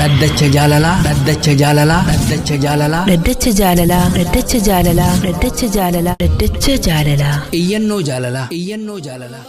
Dhaddacha jaalalaa. Dhaddacha jaalalaa. Dhaddacha jaalalaa. Dhaddacha jaalalaa. Dhaddacha jaalalaa. Dhaddacha jaalalaa. Dhaddacha jaalalaa. Iyyannoo jaalalaa. Iyyannoo jaalalaa.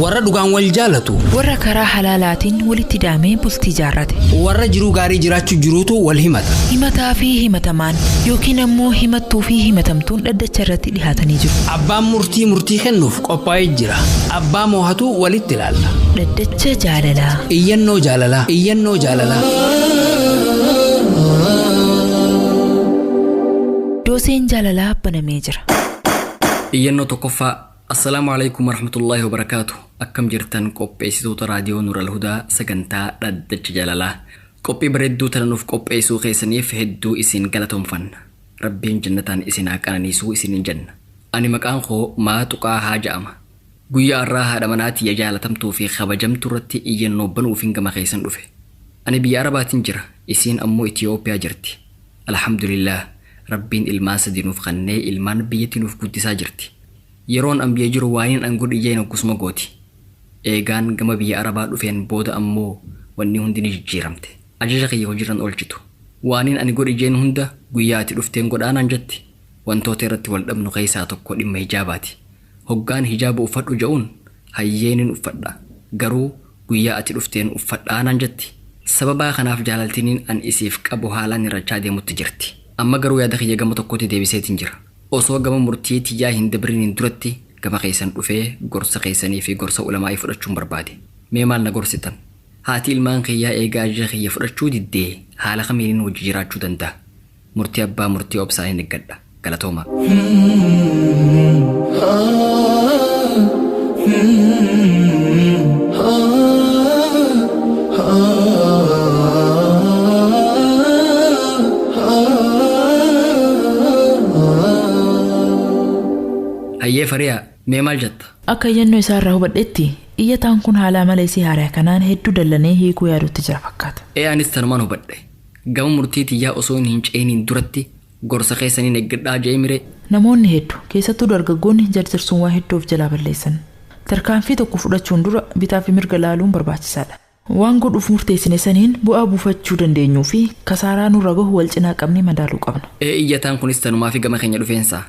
Warra dhugaan wal jaalatu. Warra karaa halaalaatiin walitti hidhamee bultii jaarrate. Warra jiruu gaarii jiraachuu jiruutu wal himata. Himataa fi himatamaan yookiin ammoo himattuu fi himatamtuun dhaddacha irratti dhihaatanii jiru. Abbaan murtii murtii kennuuf qophaa'ee jira. Abbaa moohatu walitti ilaalla. Dhaddacha jaalalaa. Iyyannoo jaalalaa. Iyyannoo jaalalaa. Dooseen jaalalaa banamee jira. Iyyannoo tokkoffaa. Assalaamu alaikum warahmatullaahi wabarakaatu. Akkam jirtan qopheessitoota raadiyoo Nuural Hudaa sagantaa dhaddacha jaalalaa. Qophii bareedduu tana nuuf qopheessuu keessaniif hedduu isin galatoomfanna. Rabbiin jannataan isin haa qananiisuu isiniin jenna. Ani maqaan koo Maaxuqaa haa ja'ama. Guyyaa har'aa haadha manaa tiyya jaalatamtuu fi kabajamtuu irratti iyyannoo banuufin gama keessan dhufe. Ani biyya Arabaatin jira, isiin ammoo Itiyoophiyaa jirti. Alhamdulillaah, Rabbiin ilmaan sadi nuuf kannee ilmaan biyyatti nuuf guddisaa jirti. Yeroon an biyya jiru waaniin an godhi jeen hoggasuma gooti. Eegaan gama biyya Arabaa dhufeen booda ammoo wanni hundi ni jijjiiramte. Ajaja kiyya hojiirra hin oolchitu. Waaniin ani godhi jeen hunda guyyaa ati dhufteen godhaa naan jetti. Wantoota irratti wal dhabnu keessaa tokko dhimma hijaabaati. Hoggaan hijaaba uffadhu ja'uun hayyee nin uffadha. Garuu guyyaa ati dhufteen uffadhaa naan jetti. Sababaa kanaaf jaalaltiniin an isiif qabu haalaan hir'achaa deemutti jirti. Amma garuu yaada kiyya gama tokkotti deebiseetiin jira. Osoo gama murtii tiyyaa hin dabriniin duratti gama keessan dhufee gorsa keessanii fi gorsa ulamaa'ii fudhachuun barbaade. Mee maal na gorsitan? Haati ilmaan kiyyaa eega ajaja kiyya fudhachuu diddee haala kamiinin wajji jiraachuu danda'a? Murtii abbaa murtii obsaanin eggadha. Galatoomaa. Hayyee Fariyaa, mee maal jetta? Akka iyyannoo isaa irraa hubadhetti iyyataan kun haala amala isii haaraa kanaan hedduu dallanee hiikuu yaadutti jira fakkaata. Ee anis tanumaan hubadhe. Gama murtii tiyyaa osoo hin ceeniin duratti gorsa keessaniin eeggadhaa je'ee miree. Namoonni heddu keessattuu dargaggoonni jarjarsuun waa hedduu of jalaa balleessan. Tarkaanfii tokko fudhachuun dura bitaa fi mirga laaluun barbaachisaadha. Waan godhuuf murteessine saniin bu'aa buufachuu dandeenyuu fi kasaaraa nurra gahu wal cinaa qabnee madaaluu qabna. Ee iyyataan kunis tanumaa fi gama keenya dhufeensa.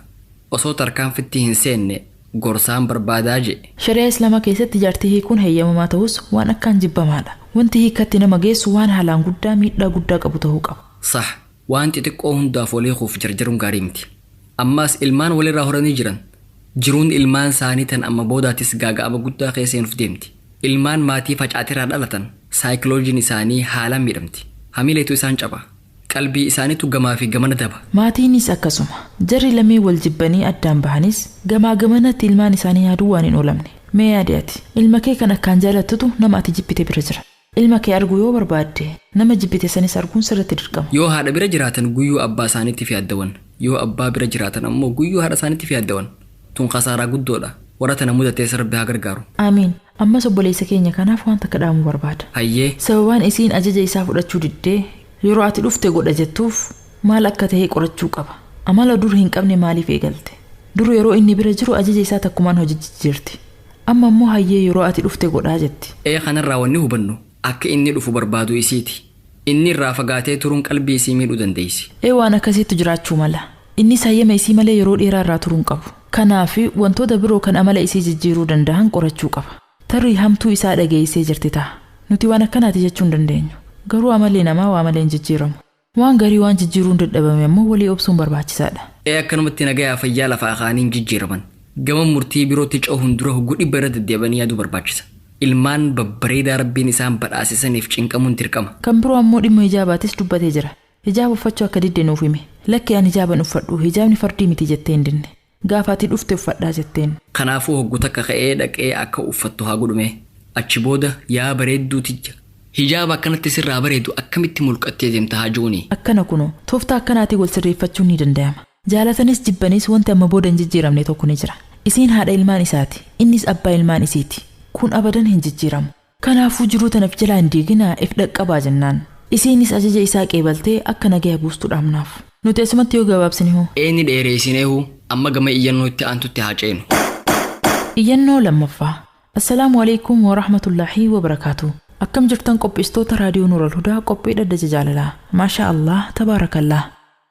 Osoo tarkaanfitti hin seenne gorsaan barbaadaa je'e. Shari'aa Islaamaa keessatti jaartii hiikuun heeyyamamaa ta'us waan akkaan jibbamaadha. Wanti hiikatti nama geessu waan haalaan guddaa miidhaa guddaa qabu ta'uu qaba. Sah, waan xixiqqoo hundaaf wal hiikuuf jarjaruun gaarii miti. Ammaas ilmaan walirraa horanii jiran. Jiruun ilmaan isaanii tan amma boodaatis gaaga'ama guddaa keessa seenuuf deemti. Ilmaan maatii facaatirraa dhalatan saayikiloojiin isaanii haalaan miidhamti. Hamileetu isaan caba. Qalbii isaaniitu gamaa fi gamana daba. Maatiinis akkasuma. Jarri lameen wal jibbanii addaan bahanis gamaa gamanatti ilmaan isaanii yaaduu waan hin oolamne. Mee yaadi ati ilma kee kan akkaan jaalattutu nama ati jibbite bira jira. Ilma kee arguu yoo barbaadde nama jibbite sanis arguun sirratti dirqama. Yoo haadha bira jiraatan guyyuu abbaa isaaniitiif yaaddawan. Yoo abbaa bira jiraatan ammoo guyyuu haadha isaaniitiif yaaddawan. Tun khasaaraa guddoodha. Warra tana mudatees Rabbi haa gargaaru. Aamiin. Ammas obboleessa keenya kanaaf waan takka dhaamuu barbaada. Hayyee. Sababaan isiin ajaja isaa fudhachuu diddee yeroo ati dhufte godha jettuuf maal akka ta'e qorachuu qaba. Amala dur hin qabne maaliif eegalte? Dur yeroo inni bira jiru ajaja isaa takkumaan hojii jijjiirti. Amma immoo hayyee yeroo ati dhufte godhaa jetti. Ee kanarraa wanni hubannu akka inni dhufu barbaaduu isiiti. Inni irraa fagaatee turuun qalbii isii miidhuu dandeessi. Ee waan akkasiitu jiraachuu mala. Innis hayyama isii malee yeroo dheeraa irraa turuu hin qabu. Kanaaf wantoota biroo kan amala isii jijjiiruu danda'an qorachuu qaba. Tarii hamtuu isaa dhageessee jirti ta'a. Nuti waan akkanaati jechuu hin dandeenyu. Garuu amalli namaa waa malee hin jijjiiramu. Waan garii waan jijjiiruun dadhabame ammoo walii obsuun barbaachisaadha. Ee akkanumatti nagayaa fayyaa lafaa kaaniin jijjiiraman. Gama murtii birootti cehuun dura hogguu dhibba irra deddeebi'anii yaaduu barbaachisa. Ilmaan babbareedaa Rabbiin isaan badhaase saniif cinqamuun dirqama. Kan biroo ammoo dhimma hijaabaatis dubbatee jira. Hijaaba uffachuu akka didde nuuf hime. Lakki ani hijaaba hin uffadhu, hijaabni fardii miti jettee hin dinne. Gaafa ati dhufte uffadhaa jetteen. Kanaafuu hoggu takka ka'ee dhaqee akka uffattu haa godhu mee. Achi booda yaa bareedduu tiyya! Hijaaba akkanatti sirraa bareedu akkamitti mulqattee deemta haa ju'unii. Akkana kunoo, tooftaa akkanaatiin wal sirreeffachuun ni dandayama. Jaalatanis jibbanis wanti amma booda hin jijjiiramne tokko ni jira. Isiin haadha ilmaan isaati, innis abbaa ilmaan isiiti. Kun abadan hin jijjiiramu. Kanaafuu jiruu tana if jalaa hin diiginaa, if dhaqqabaa jennaan. Isiinis ajaja isaa qeebaltee akka nagaya buustu dhaamnaaf. Nuti asumatti yoo gabaabsine hoo? Ee ni dheereeysineehuu amma gama iyyannoo itti aantutti haa ceenu. Iyyannoo lammaffaa. Assalaamu alaikum wa rahmatullaahi wa barakaatu. Akkam jirtan qopheessitoota raadiyoo Nuural Hudaa qophii dhaddacha jaalalaa. Maasha Allah, tabaarakallah.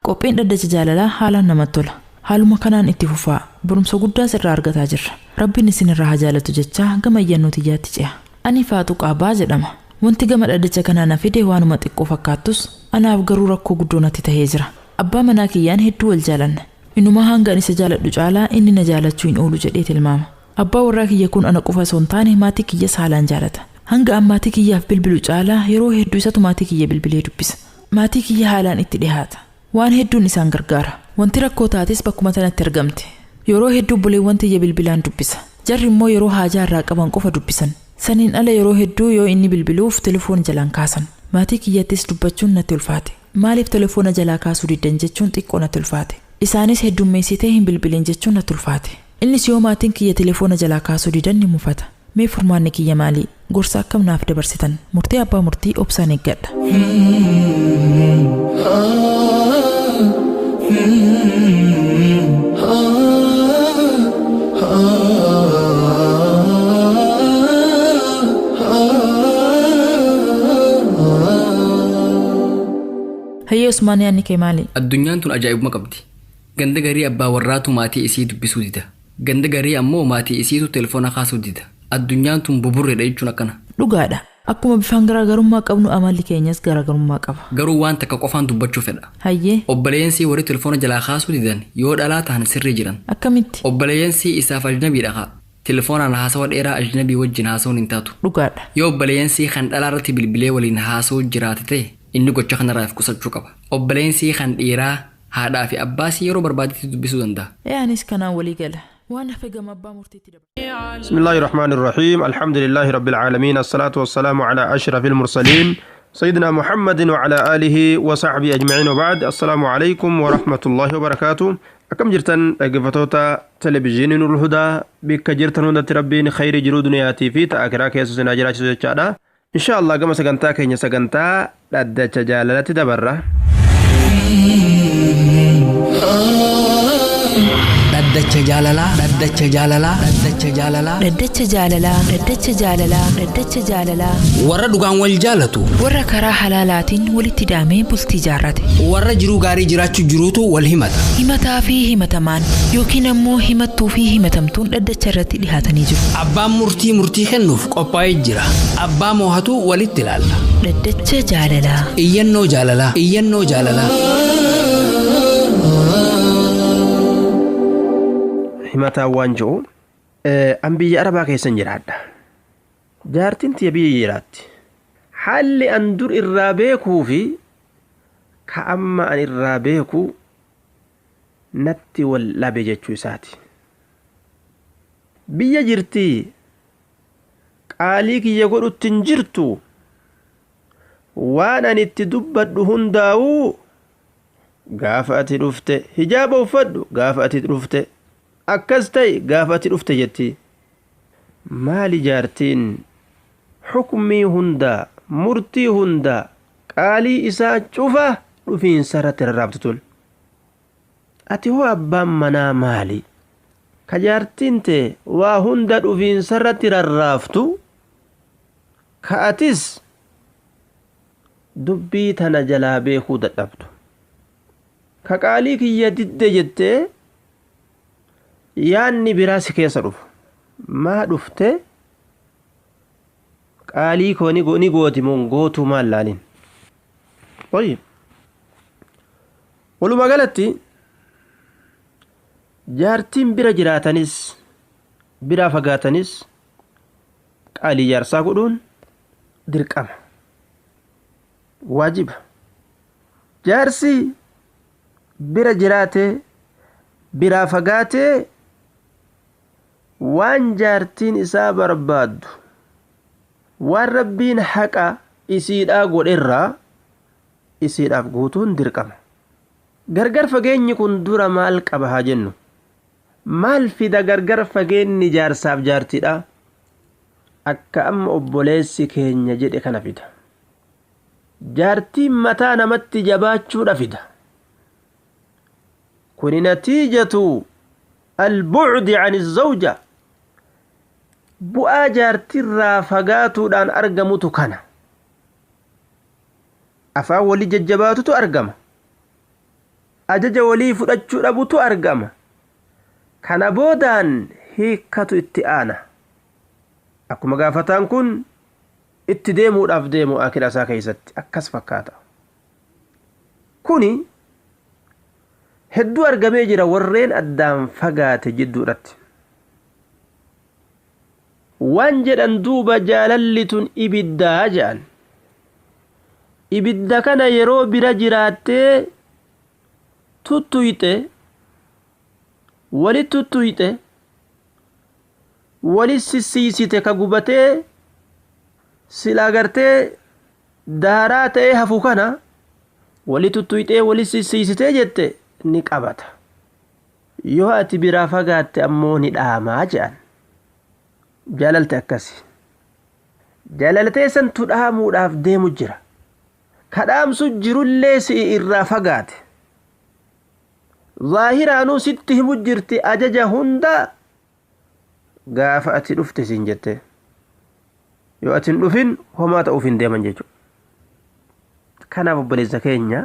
Qophiin dhaddacha jaalalaa haalaan namatti tola. Haaluma kanaan itti fufaa. Barumsa guddaas irraa argataa jirra. Rabbiin isin irraa haa jaalatu jechaa gama iyyannoo tiyyaatti ce'a. Ani Faatuu Qaabaa jedhama. Wanti gama dhaddacha kanaa na fide waanuma xiqqoo fakkaattus anaaf garuu rakkoo guddoo natti tahee jira. Abbaa manaa kiyyaan hedduu wal jaalanna. Inuma hanga ani isa jaaladhu caalaa inni na jaalachuu hin oolu jedhee tilmaama. Abbaa warraa kiyya kun ana qofa osoo hin taane maatii kiyyas haalaan jaalata. Hanga an maatii kiyyaaf bilbilu caalaa yeroo hedduu isatu maatii kiyya bilbilee dubbisa. Maatii kiyya haalaan itti dhihaata. Waan hedduun isaan gargaara. Wanti rakkoo taates bakkuma tanatti argamte. Yeroo hedduu obboleewwan tiyya bilbilaan dubbisa. Jarri immoo yeroo haajaa irraa qaban qofa dubbisan. Saniin ala yeroo hedduu yoo inni bilbiluuf telefoona jalaan kaasan. Maatii kiyyattis dubbachuun natti ulfaate. Maaliif telefoona jalaa kaasuu diddan jechuun xiqqoo natti ulfaate. Isaanis heddummeessitee hin bilbilin jechuun natti ulfaate. Innis yoo maatiin kiyya telefoona jalaa kaasuu didan ni mufata. Mee furmaanni kiyya maali? Gorsa akkam naaf dabarsitan? Murtii abbaa murtii obsaan eeggadha. Hayyee Usmaan yaadni kee maali? Addunyaan tun ajaa'ibuma qabdi. Ganda garii abbaa warraatu maatii isii dubbisuu dida. Ganda garii ammoo maatii isiitu telefoona kaasuu dida. Addunyaan tun buburreedha jechuun akkana. Dhugaadha. Akkuma bifaan garaagarummaa qabnu amalli keenyas garaagarummaa qaba. Garuu waan takka qofaan dubbachuu fedha. Hayyee Obboleeyyensii warri telefoona jalaa kaasuu didan yoo dhalaa tahan sirrii jiran. akkamitti? Obboleeyyensii isaaf ajnabiidha kaa. Telefoonaan haasawa dheeraa ajnabii wajjin haasawuun hin taatu. Dhugaadha. Yoo obboleeyyensii kan dhalaa irratti bilbilee waliin haasawuu jiraate ta'e inni gocha kanarraa of qusachuu qaba. Obboleeyyensii kan dhiiraa haadhaa fi abbaasii yeroo barbaadetti dubbisuu danda'a. Ee anis kanaan walii gala. Waan hafe gama abbaa murtiitti dabala. بسم الله الرحمن الرحيم الحمد لله رب العالمين الصلاة والسلام على أشرف المرسلين سيدنا محمد وعلى آله وصحبه أجمعين وبعد السلام عليكم ورحمة الله وبركاته أكم جرتن أقفتوتا تلفزيون نور الهدى بك جرتن هدى ربين خير جرو دنياتي في تأكرا كيسو سناجرا إن شاء الله كما سقنتا كينيا سقنتا لدى جالالة دبرة Dhaddacha jaalalaa. Dhaddacha jaalalaa. Dhaddacha jaalalaa. Dhaddacha jaalalaa. Dhaddacha jaalalaa. Dhaddacha jaalalaa. Warra dhugaan wal jaalatu. Warra karaa halaalaatiin walitti hidhamee bultii jaarrate. Warra jiruu gaarii jiraachuu jiruutu wal himata. Himataa fi himatamaan yookiin ammoo himattuu fi himatamtuun dhaddacha irratti dhihaatanii jiru. Abbaan murtii murtii kennuuf qophaa'ee jira. Abbaa moohatu walitti ilaalla. Dhaddacha jaalalaa. Iyyannoo jaalalaa. Iyyannoo jaalalaa. Himataa waan jiru an biyya arabaa keessan jiraadha. Jaartiin tiyya biyya jiraatti. Haalli an dur irraa beekuu fi ka amma an irraa beeku natti wal dhabe jechuu isaati. Biyya jirtii qaalii kiyya godhutti hin jirtu waan an itti dubbadhu hundaa'uu gaafa ati dhufte hijaaba uffadhu gaafa ati dhufte akkas ta'e gaafa ati dhufte jetti. Maali jaartiin xukumii hundaa murtii hundaa qaalii isaa cufa dhufiinsa irratti rarraabtu tun. Ati hoo abbaan manaa maali? Ka jaartiin tee waa hunda dhufiinsa irratti rarraaftu ka atis dubbii tana jalaa beekuu dadhabdu. Ka qaalii kiyya didde jettee yaanni biraa si keessa dhufu. Maa dhufte qaalii koo ni gooti moo gootuu maal laalin? Tayyib. Walumaa galatti jaartiin bira jiraatanis biraa fagaatanis qaalii jaarsaa godhuun dirqama. Waajiba. Jaarsi bira jiraatee biraa fagaatee waan jaartiin isaa barbaaddu waan rabbiin haqa isiidhaa godherraa isiidhaaf guutuun dirqama. Gargar fageenyi kun dura maal qaba haa jennu? Maal fida gargar fageenyi jaarsaaf jaartiidha? Akka amma obboleessi keenya jedhe kana fida. Jaartiin mataa namatti jabaachuudha fida. Kuni natiijatu albucdi can izawja. Bu'aa jaartiirraa fagaatuudhaan argamutu kana. Afaan walii jajjabaatutu argama. Ajaja walii fudhachuu dhabutu argama. Kana boodaan hiikkatu itti aana. Akkuma gaafataan kun itti deemuudhaaf deemu akira isaa keessatti akkas fakkaata. Kuni hedduu argamee jira warreen addaan fagaate jidduudhatti. Waan jedhan duuba jaalalli tun ibiddaa jedhan. Ibidda kana yeroo bira jiraattee tuttuyxe, wali tuttuyxe, wali sissiisite ka gubatee silaa gartee daaraa ta'ee hafu kana wali tuttuyxee wali sissiisitee jette ni qabata. Yoo ati biraa fagaatte ammoo ni dhaamaa jedhan. Jaalalte akkasi. Jaalaltee santu dhaamuudhaaf deemu jira. Ka dhaamsu jirullee si'i irraa fagaate. Zaahiraanuu sitti himu jirti ajaja hunda gaafa ati dhufte siin jette. Yoo ati hin dhufin homaa ta'uuf hin deeman jechuudha. Kanaaf obboleessa keenya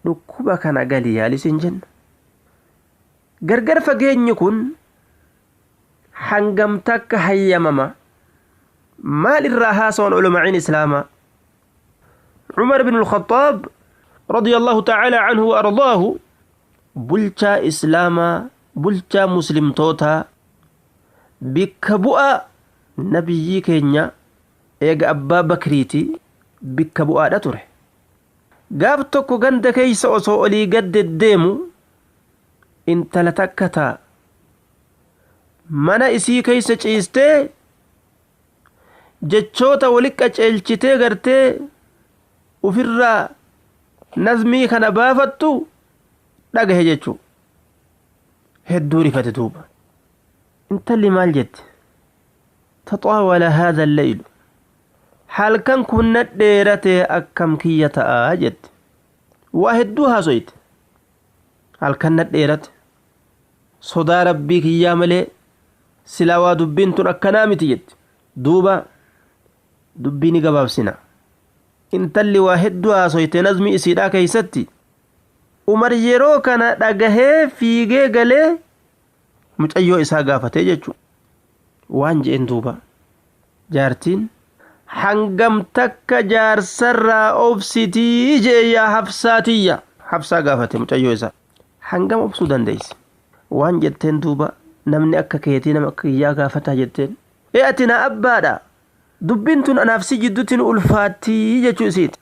dhukkuba kana gali yaali siin jenna. Gargar fageenyi kun hangam takka hayyamama. Maal irraa haasawan ulamaa'in islaamaa? Cumar bin Alkhaxaab radiyallahu ta'ala anhu wa ardaahu bulchaa islaamaa, bulchaa muslimtootaa, bikka bu'aa nabiyyii keenya eega abbaa bakriiti bikka bu'aadha ture. Gaaf tokko ganda keeysa osoo olii gad deddeemu intala takka taa mana isii keeysa ciistee jechoota wali qaceelchitee gartee ufirraa nazmii kana baafattu dhagahe jechuu. Hedduu rifate duuba. Intalli maal jetti? Taxaawala haadha alleylu. Halkan kun na dheeratee akkam kiyya ta'aa jette. Waa hedduu haasoyte. Halkan na dheerate. Sodaa rabbii kiyyaa malee silaa waa dubbiin tun akkanaa miti jette. Duuba dubbii ni gabaabsina. Intalli waa hedduu haasoyte nazmi isiidhaa keeysatti. Umar yeroo kana dhagahee fiigee galee mucayyoo isaa gaafatee jechuudha. Waan je'een duuba jaartiin hangam takka jaarsarraa obsitii je'e yaa Hafsaatiyya. Hafsaa gaafate mucayyoo isaa. Hangam obsuu dandeessi? Waan jetteen duuba namni akka keetii nama akka kiyyaa gaafataa jetteen. Ee ati na abbaadha. Dubbiin tun anaaf si jidduutti nu ulfaattii jechuu isiiti.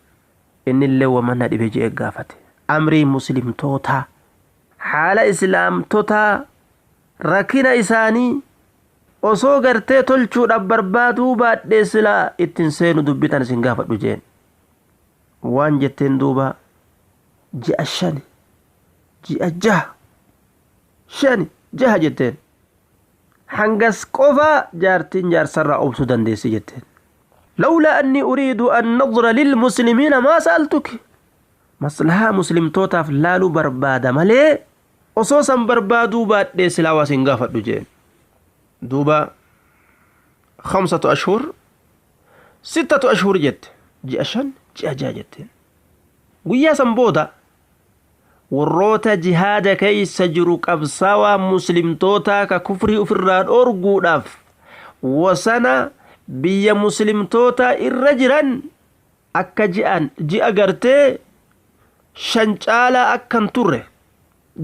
Innillee waman na dhibe je'e gaafate. Amrii muslimtootaa, haala islaamtotaa, rakkina isaanii osoo gartee tolchuudhaaf barbaaduu baadhee silaa ittiin seenu dubbitan isin gaafadhu jeen. Waan jetteen duuba ji'a 5, ji'a 6, 5 6 jetteen. Hangas qofa jaartiin jaarsarraa obsuu dandeessi jetteen. Lawlaa anni uriidu an nadra lilmuslimiina maa sa'altuki. Maslahaa muslimtootaaf laaluu barbaada malee osoo san barbaaduu baadhee silaa waa sin gaafadhu jeen. Duuba 5 ashhur, 6 ashhur jette. Ji'a 5, ji'a 6 jetteen. Guyyaa san booda warroota jihaada keeysa jiru qabsaawaa muslimtootaa ka kufrii ofirraa dhoorguudhaaf wasana biyya muslimtootaa irra jiran akka ji'an ji'a gartee 5 caalaa akkan turre,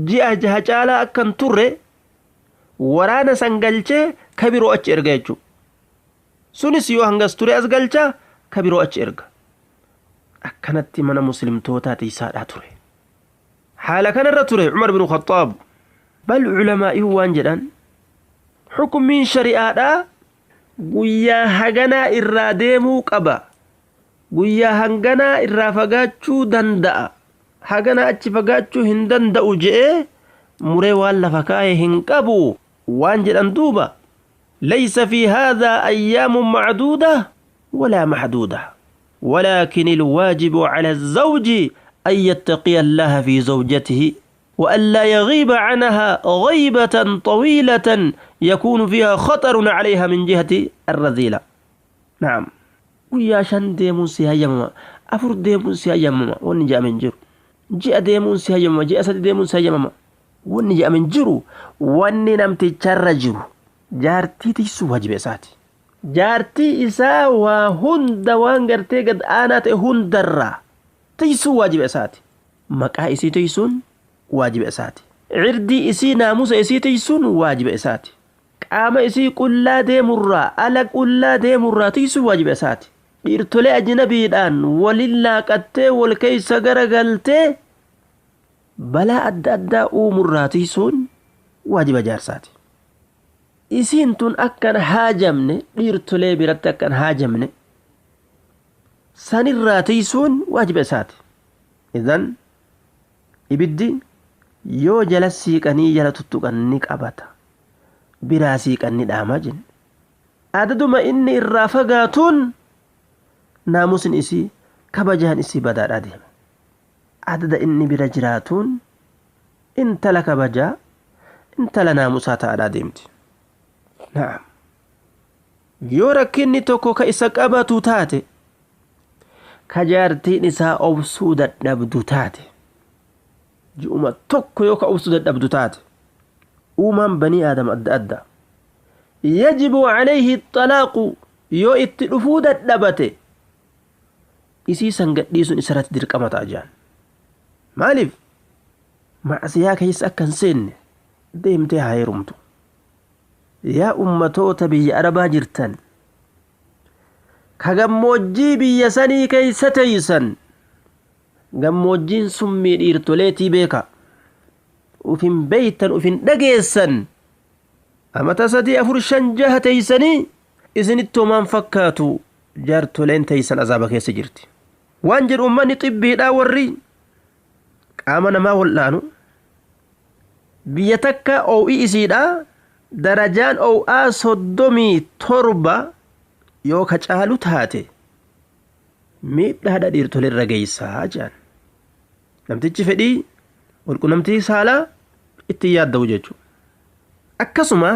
ji'a 6 caalaa akkan turre waraana san galchee ka biroo achi erga jechuudha. Sunis yoo hangas ture as galchaa ka biroo achi erga. Akkanatti mana muslimtootaa tiisaadhaa ture. Haala kanarra ture Cumar bin Khaxaab. Bal culamaa'ii waan jedhan xukumiin shari'aadhaa guyyaa haganaa irraa deemuu qaba. Guyyaa hanganaa irraa fagaachuu danda'a. Haganaa achi fagaachuu hin danda'u je'ee muree waan lafa kaa'e hin qabu. Waan jedhan duuba laysa fi haadhaa ayyaamun macduuda walaa maxduuda. ولكن الواجب على الزوج أن يتقي الله في زوجته. وألا يغيب عنها غيبة طويلة يكون فيها خطر عليها من جهة الرذيلة. نعم، guyyaa 5 deemuun si hayyamama, 4 deemuun si hayyamama, wanni je'ame hin jiru. Ji'a deemuun si hayyamama, ji'a 3 deemuun si hayyamama, wanni je'ame hin jiru. Wanni namticharra jiru jaartii tiksuu waajiba isaati. Jaartii isaa waa hunda, waan gartee gad aanaa ta'e hundarraa tiksuu waajiba isaati. Maqaa isii tiksuun waajiba isaati. Cirdii isii, naamusa isii tiksuun waajiba isaati. Qaama isii qullaa deemurraa, ala qullaa deemurraa tiksuu waajiba isaati. Dhiirtolee ajnabiidhaan walin laaqattee wal keeysa garagaltee balaa adda addaa uumurraa tiksuun waajiba jaarsaati. Isiin tun akkan haajamne, dhiirtolee biratti akkan haajamne sanirraa tiksuun waajiba isaati. Idan ibiddi yoo jala siiqanii jala tuttuqan ni qabata, biraa siiqan ni dhaamaa jenne. Adaduma inni irraa fagaatuun naamusni isii, kabajaan isii badaadhaa deema. Adada inni bira jiraatuun intala kabajaa, intala naamusaa ta'adhaa deemti. Naam, yoo rakkinni tokko ka isa qabatu taate, ka jaartiin isaa obsuu dadhabdu taate, ji'uma tokko yoo ka obsuu dadhabdu taate, uumaan banii aadam adda adda, yajibu calayhi xalaaqu. Yoo itti dhufuu dadhabate, isii san gadhiisuun isarratti dirqama ta'a jaan. Maaliif? Macsiyaa keessa akka hin seenne. Deemtee haa heerumtu. Yaa ummatoota biyya arabaa jirtan, ka gammoojjii biyya sanii keeysa teeysan, gammoojjiin summii dhiirtoleetii beeka. Ufin beeytan, ufin dhageessan. Amata 3, 4, 5, 6 teeysanii isinitti homaan fakkaatu, jaartoleen teeysan azaaba keessa jirti. Waan jedhu ummanni xibbiidhaa, warri qaama namaa wal'aanu, biyya takka oo'ii isiidha darajaan oo'aa 37 yoo ka caalu taate miidhaadha dhiirtoleerra geeysaa jedhan. Namtichi fedhii walqunnamtii saalaa ittiin yaadda'u jechuudha. Akkasuma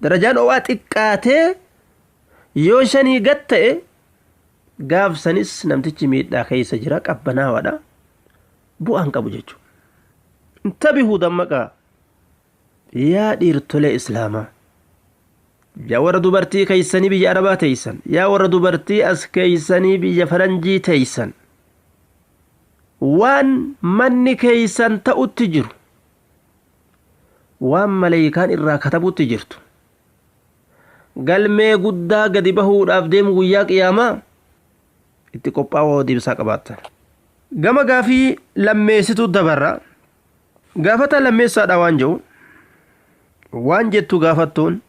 darajaan oo'aa xiqqaatee yoo 5 gad ta'e, gaafsanis namtichi miidhaa keessa jira, qabbanaawaadha, bu'aan qabu jechuudha. Intabihuu, dammaqaa yaa dhiirtolee islaamaa, yaa warra dubartii keeysanii biyya arabaa teeysan, yaa warra dubartii as keeysanii biyya faranjii teeysan, waan manni keeysan ta'utti jiru, waan maleeykaan irraa katabutti jirtu, galmee guddaa gadi bahuudhaaf deemu guyyaa qiyaamaa itti qophaa'oo deebisaa qabaattan. Gama gaafii lammeessituu dabarra. Gaafata lammeessaadha waan jedhu, waan jettu gaafattuun: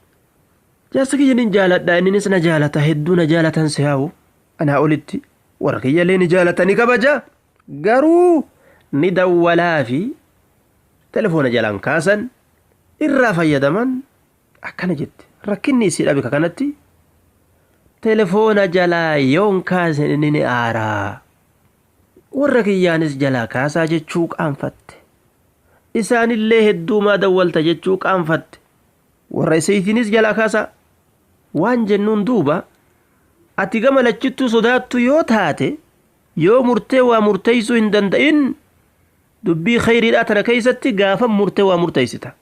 jaarsa kiyya nin jaaladha, inninis na jaalata, hedduu na jaalatan si haawu, anaa olitti warra kiyyallee ni jaalata, ni kabaja, garuu ni dawwalaa fi telefoona jalaan kaasan, irraa fayyadaman, akkana jette. Rakkinni isii dhabe kanatti telefoona jalaa yoon kaasan inni ni aaraa, warra kiyyaanis jalaa kaasaa jechuu qaanfatte, isaanillee hedduumaa dawwalta jechuu qaanfatte, warra isiitiinis jalaa kaasaa. Waan jennuun duuba, ati gama lachittuu sodaattu yoo taate, yoo murtee waa murteeysuu hin danda'in, dubbii khayriidhaa tana keeysatti gaafa murtee waa murteeysita,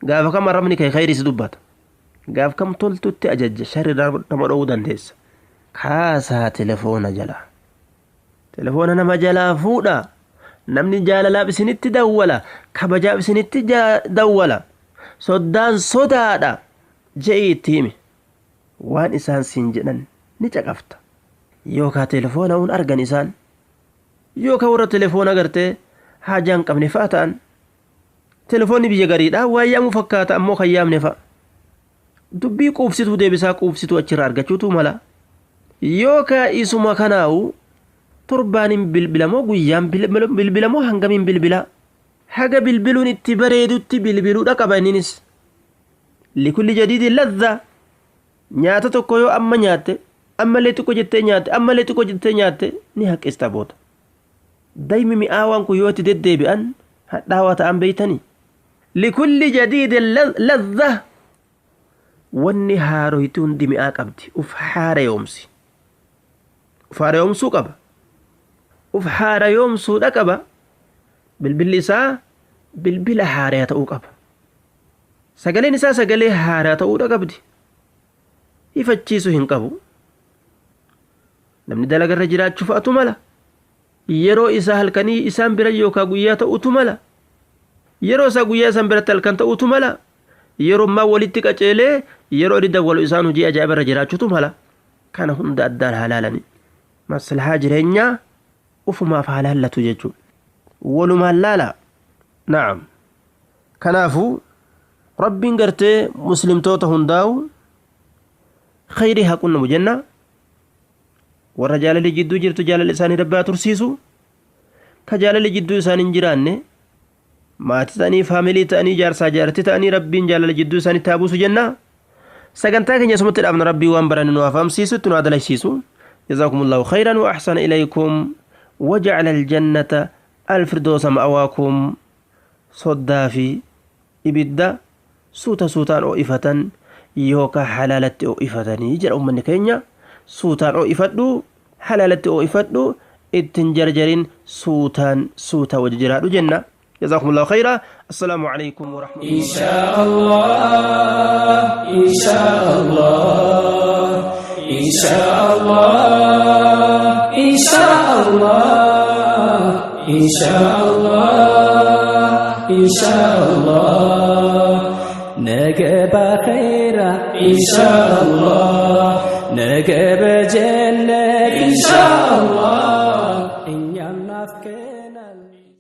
gaafa kam arrabni kee khayrii si dubbata, gaaf kam toltutti ajajja, sharri nama dhowuu dandeessa. Kaasaa telefoona jalaa, telefoona nama jalaa fuudha. Namni jaalalaaf isinitti dawwala, kabajaaf isinitti dawwala, soddaan sodaadha je'ii itti himi. Waan isaan siin jedhan ni caqafta. Yookaa telefoona un argan isaan, yookaa warra telefoona gartee haajaa hin qabne fa'a ta'an. Telefoonni biyya gariidha waan yaamuu fakkaata, ammoo kan yaamne fa'a. Dubbii quubsituu, deebisaa quubsituu achirraa argachuutu mala. Yookaa isuma kanaawu torbaaniin bilbilamoo, guyyaan bilbilamoo, hangamiin bilbilaa, haga bilbiluun itti bareedutti bilbiluudha qaba inninis. Likulli jadiidin ladha. Nyaata tokko yoo amma nyaatte, ammallee xiqqoo jettee nyaatte, ammallee xiqqoo jettee nyaatte, ni haqqista booda. Daymi mi'aawaan kun yoo itti deddeebi'an Hadhaawaa ta'an beeytanii. Likulli jadiidin ladha. Wanni haaroyti hundi mi'aa qabdi. Uf haarayoomsi. Uf haarayoomsuu qaba. Uf haarayoomsuudha qaba. Bilbilli isaa bilbila haaraa ta'uu qaba. Sagaleen isaa sagalee haaraa ta'uudha qabdi. Ifachiisuu hin qabu. Namni dalagarra jiraachuu fa'atu mala. Yeroo isaa halkanii isaan bira yookaan guyyaa ta'utu mala. Yeroo isaa guyyaa isaan biratti halkan ta'utu mala. Yeroo ammaa walitti qaceelee yeroo inni dawwalu isaan hojii ajaa'ibarra jiraachuutu mala. Kana hunda addaan haa laalani. Maslahaa jireenyaa ufumaaf haa laallatu jechuudha. Walumaan laala. Na'am. Kanaafuu rabbiin gartee muslimtoota hundaa'u khayrii haa qunnamu jenna. Warra jaalalli jidduu jirtu jaalalli isaanii rabbi haa tursiisu. Ka jaalalli jidduu isaanii hin jiraanne maatii ta'anii faamilii ta'anii jaarsaa jaartii ta'anii rabbiin jaalala jidduu isaaniitti haa buusu jenna. Sagantaa keenya asumatti dhaabna rabbii waan baranne nu haa fahamsiisu itti nu haa dalagsiisu. جزاكم الله خيرا وأحسن إليكم وجعل الجنة الفردوس مأواكم. صدا في إبدا سوتا سوتان أو إفتن يوكا حلالة أو إفتن يجر أمني كينيا سوتان أو إفتدو حلالة أو إفتدو اتنجرجرين سوتان سوتا وججرادو جنة. جزاكم الله خيرا. السلام عليكم ورحمة الله. إن شاء الله إن شاء الله إن شاء الله إن شاء الله إن شاء الله إن شاء الله نجب خيرا إن شاء الله نجب جنة إن شاء الله.